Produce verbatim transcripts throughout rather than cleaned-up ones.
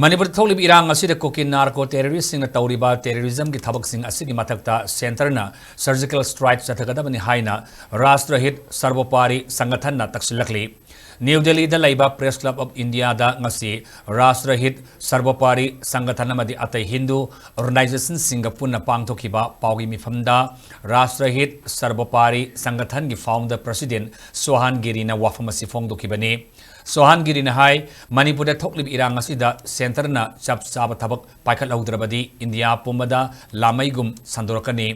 ꯃꯅꯤꯄꯨꯔꯗ ꯊꯣꯛꯂꯤꯕ ꯏꯔꯥꯡ ꯑꯁꯤꯗ ꯀꯨꯀꯤ ꯅꯥꯔꯀꯣ ꯇꯦꯔꯣꯔꯤꯁꯁꯤꯡꯅ ꯇꯧꯔꯤꯕ ꯇꯦꯔꯣꯔꯤꯖꯝꯒꯤ ꯊꯕꯛꯁꯤꯡ ꯑꯁꯤꯒꯤ ꯃꯊꯛꯇ ꯁꯦꯟꯇꯔꯅ ꯁꯔꯖꯤꯀꯦꯜ ꯁ꯭ꯇ꯭ꯔꯥꯏꯛ ꯆꯠꯊꯒꯗꯕꯅꯤ ꯍꯥꯏꯅ ꯔꯥꯁꯇ꯭ꯔꯍꯤꯠ ꯁꯔꯕꯣꯄꯥꯔꯤ ꯁꯪꯒꯊꯟꯅ ꯇꯛꯁꯤꯜꯂꯛꯂꯤ꯫ ꯅ꯭ꯌꯨ ꯗꯦꯜꯂꯤꯗ ꯂꯩꯕ ꯄ꯭ꯔꯦꯁ ꯀ꯭ꯂꯕ ꯑꯣꯐ ꯏꯟꯗꯤꯌꯥꯗ ꯉꯁꯤ ꯔꯥꯁꯇ꯭ꯔꯍꯤꯠ ꯁꯔꯕꯣꯄꯥꯔꯤ ꯁꯪꯒꯊꯟ ꯑꯃꯗꯤ ꯑꯇꯩ ꯍꯤꯟꯗꯨ ꯑꯣꯔꯒꯅꯥꯏꯖꯦꯁꯟꯁꯤꯡꯒ ꯄꯨꯟꯅ ꯄꯥꯡꯊꯣꯛꯈꯤꯕ ꯄꯥꯎꯒꯤ ꯃꯤꯐꯝꯗ ꯔꯥꯁꯇ꯭ꯔꯍꯤꯠ ꯁꯔꯕꯣꯄꯥꯔꯤ ꯁꯪꯒꯊꯟꯒꯤ ꯐꯥꯎꯟꯗꯔ ꯄ꯭ꯔꯁꯤꯗꯦꯟ ꯁꯣꯍꯥꯟ ꯒꯤꯔꯤꯅ ꯋꯥꯐꯝ ꯑꯁꯤ ꯐꯣꯡꯗꯣꯛꯈꯤꯕꯅꯤ꯫ ꯁꯣꯍꯥꯟ ꯒꯤꯔꯤꯅ ꯍꯥꯏ, ꯃꯅꯤꯄꯨꯔꯗ ꯊꯣꯛꯂꯤꯕ ꯏꯔꯥꯡ ꯑꯁꯤꯗ ꯁꯦꯟꯇꯔꯅ ꯆꯞ ꯆꯥꯕ ꯊꯕꯛ ꯄꯥꯏꯈꯠꯍꯧꯗ꯭ꯔꯕꯗꯤ ꯏꯟꯗꯤꯌꯥ ꯄꯨꯝꯕꯗ ꯂꯥꯃꯩꯒꯨꯝ ꯁꯟꯗꯣꯔꯛꯀꯅꯤ꯫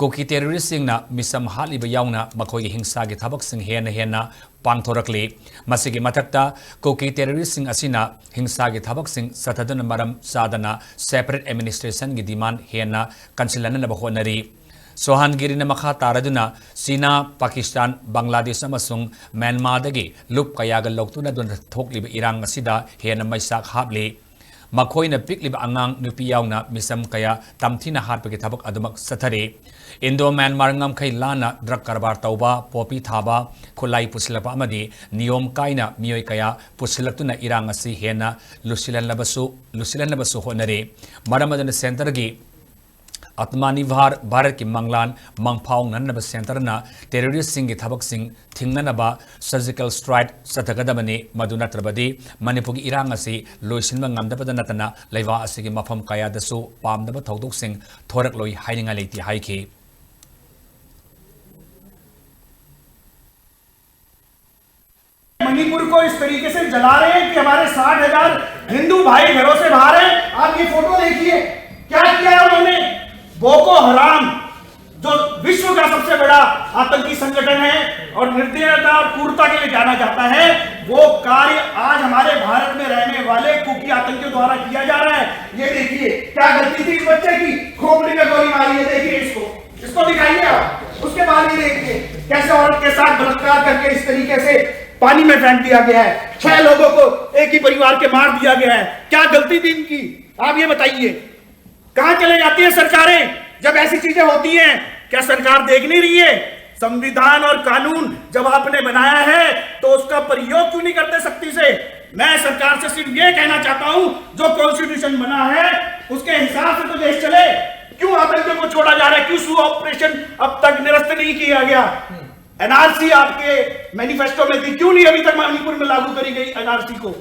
ꯀꯨꯀꯤ ꯇꯦꯔꯣꯔꯤꯁꯁꯤꯡꯅ ꯃꯤꯆꯝ ꯍꯥꯠꯂꯤꯕ ꯌꯥꯎꯅ ꯃꯈꯣꯏꯒꯤ ꯍꯤꯡꯁꯥꯒꯤ ꯊꯕꯛꯁꯤꯡ ꯍꯦꯟꯅ ꯍꯦꯟꯅ ꯄꯥꯡꯊꯣꯔꯛꯂꯤ꯫ ꯃꯁꯤꯒꯤ ꯃꯊꯛꯇ ꯀꯨꯀꯤ ꯇꯦꯔꯣꯔꯤꯁꯁꯤꯡ ꯑꯁꯤꯅ ꯍꯤꯡꯁꯥꯒꯤ ꯊꯕꯛꯁꯤꯡ ꯆꯠꯊꯗꯨꯅ ꯃꯔꯝ ꯆꯥꯗꯅ ꯁꯦꯄꯔꯦꯠ ꯑꯦꯗꯃꯤꯅꯤꯁꯇ꯭ꯔꯦꯁꯟꯒꯤ ꯗꯤꯃꯥꯟ ꯍꯦꯟꯅ ꯀꯟꯁꯤꯜꯍꯟꯅꯕ ꯍꯣꯠꯅꯔꯤ꯫ ꯁꯣꯍꯥꯟ ꯒꯤꯔꯤꯅ ꯃꯈꯥ ꯇꯥꯔꯗꯨꯅ ꯆꯤꯅꯥ, ꯄꯥꯀꯤꯁꯇꯥꯟ, ꯕꯪꯒ꯭ꯂꯥꯗꯦꯁ ꯑꯃꯁꯨꯡ ꯃ꯭ꯌꯥꯟꯃꯥꯔꯗꯒꯤ ꯂꯨꯞ ꯀꯌꯥꯒ ꯂꯧꯇꯨꯅꯗꯨꯅ ꯊꯣꯛꯂꯤꯕ ꯏꯔꯥꯡ ꯑꯁꯤꯗ ꯍꯦꯟꯅ ꯃꯩꯆꯥꯛ ꯍꯥꯞꯂꯤ꯫ ꯃꯈꯣꯏꯅ ꯄꯤꯛꯂꯤꯕ ꯑꯉꯥꯡ ꯅꯨꯄꯤ ꯌꯥꯎꯅ ꯃꯤꯆꯝ ꯀꯌꯥ ꯇꯝꯊꯤꯅ ꯍꯥꯠꯄꯒꯤ ꯊꯕꯛ ꯑꯗꯨꯃꯛ ꯆꯠꯊꯔꯤ꯫ ꯏꯟꯗꯣ ꯃ꯭ꯌꯥꯟꯃꯥꯔ ꯉꯝꯈꯩ ꯂꯥꯟꯅ ꯗ꯭ꯔꯒ ꯀꯔꯕꯥꯔ ꯇꯧꯕ, ꯄꯣꯄꯤ ꯊꯥꯕ, ꯈꯨꯠꯂꯥꯏ ꯄꯨꯁꯤꯜꯂꯛꯄ ꯑꯃꯗꯤ ꯅꯤꯌꯣꯝ ꯀꯥꯏꯅ ꯃꯤꯑꯣꯏ ꯀꯌꯥ ꯄꯨꯁꯤꯜꯂꯛꯇꯨꯅ ꯏꯔꯥꯡ ꯑꯁꯤ ꯍꯦꯟꯅ ꯂꯨꯁꯤꯜꯍꯟꯅꯕꯁꯨ, ꯂꯨꯁꯤꯜꯍꯟꯅꯕꯁꯨ ꯍꯣꯠꯅꯔꯤ꯫ ꯃꯔꯝ ꯑꯗꯨꯅ ꯁꯦꯟꯇꯔꯒꯤ ꯑꯥꯇꯃꯥꯅꯤꯔꯚꯥꯔ ꯚꯥꯔꯠꯀꯤ ꯃꯪꯂꯥꯟ ꯃꯪꯐꯥꯎꯅꯅꯕ ꯁꯦꯟꯇꯔꯅ ꯇꯦꯔꯣꯔꯤꯁꯁꯤꯡꯒꯤ ꯊꯕꯛꯁꯤꯡ ꯊꯤꯡꯅꯅꯕ ꯁꯔꯖꯤꯀꯦꯜ ꯁ꯭ꯇ꯭ꯔꯥꯏꯛ ꯆꯠꯊꯒꯗꯕꯅꯤ꯫ ꯃꯗꯨ ꯅꯠꯇ꯭ꯔꯕꯗꯤ ꯃꯅꯤꯄꯨꯔꯒꯤ ꯏꯔꯥꯡ ꯑꯁꯤ ꯂꯣꯏꯁꯤꯟꯕ ꯉꯝꯗꯕꯇ ꯅꯠꯇꯅ ꯂꯩꯕꯥꯛ ꯑꯁꯤꯒꯤ ꯃꯐꯝ ꯀꯌꯥꯗꯁꯨ ꯄꯥꯝꯗꯕ ꯊꯧꯗꯣꯛꯁꯤꯡ ꯊꯣꯔꯛꯂꯣꯏ ꯍꯥꯏꯅꯤꯡꯉꯥꯏ ꯂꯩꯇꯦ ꯍꯥꯏꯈꯤ꯫ मणिपुर को इस तरीके से जला रहे हैं कि हमारे साठ हजार हिंदू भाई घरों से बाहर हैं। आप ये फोटो देखिए, क्या किया है उन्होंने। बोको हराम, जो विश्व का सबसे बड़ा आतंकी संगठन है और निर्दयता और क्रूरता के लिए जाना जाता है, वो कार्य आज हमारे भारत में रहने वाले कुकी आतंकियों द्वारा किया जा रहा है। ये देखिए, क्या गलती थी इस बच्चे की, खोपड़ी में गोली मारी है। देखिए इसको, इसको दिखाइए आप। उसके बाद ये देखिए कैसे औरत के साथ बलात्कार करके इस तरीके से पानी में फेंक दिया गया है। छह लोगों को एक ही परिवार के मार दिया गया है। क्या गलती थी इनकी, आप ये बताइए। कहाँ चले जाती है सरकारें जब ऐसी चीजें होती हैं? क्या सरकार देख नहीं रही है? संविधान और कानून जब आपने बनाया है तो उसका प्रयोग क्यों नहीं करते सख्ती से? मैं सरकार से सिर्फ ये कहना चाहता हूं, जो कॉन्स्टिट्यूशन बना है उसके हिसाब से तो देश चले। क्यों आतंकियों को छोड़ा जा रहा है, क्यों सू ऑपरेशन अब तक निरस्त नहीं किया गया? एनआरसी आपके मैनिफेस्टो में थी, क्यों नहीं अभी तक मणिपुर में लागू करी गई एनआरसी को?